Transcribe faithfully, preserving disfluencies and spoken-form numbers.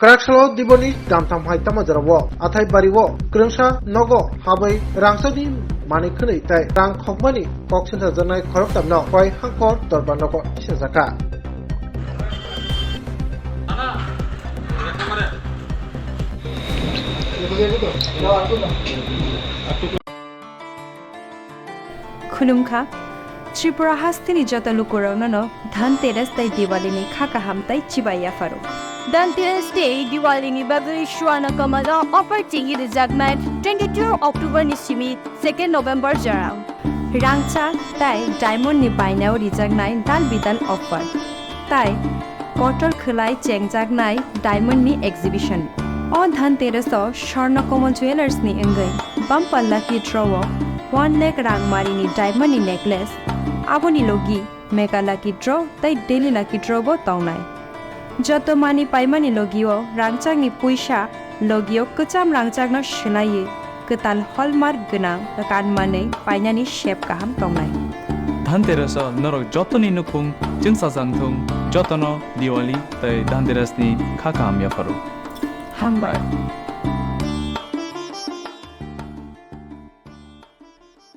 Kwraksalo Diboni damtham hai tamo jorao athai bario kwrwngsa nogo habwi rangchakni manwi khwnwi tei rang khokmani kok sinsajaknai khoroktamno koi hangkor dorbar nogo tisajakha. Khulumkha, Tripura hasteni joto lukurokno no Dhanteras tei Diwali ni kha kaham tei chibai yapharo. Dhanteras tei Diwali ni bagwi Swarna Kamal o offer chengwi rijaknai twenty-two October ni simi second November jora. Rangchak tei diamond ni bainao rijaknai dal bidal offer. Tai kotor khwlai chengjaknai diamond ni exhibition. O Dhanteras o Swarna Kamal Jewellers ni wngwi bumper lucky draw o one lakh rang mari ni diamond ni necklace, aboni logi mega lucky draw tei daily lucky draw bo tongnai. Joto mani paimani logio rangchakni puisa logio kwcham rangchakno swlaiwi kwtal hallmark gwnang kanmanwi painani sep kaham tongnai. Dhanteras o norok jotoni nukhung chwngsajak thung, jotono Diwali tei Dhanteras ni kha kaham yapharo. Hambai.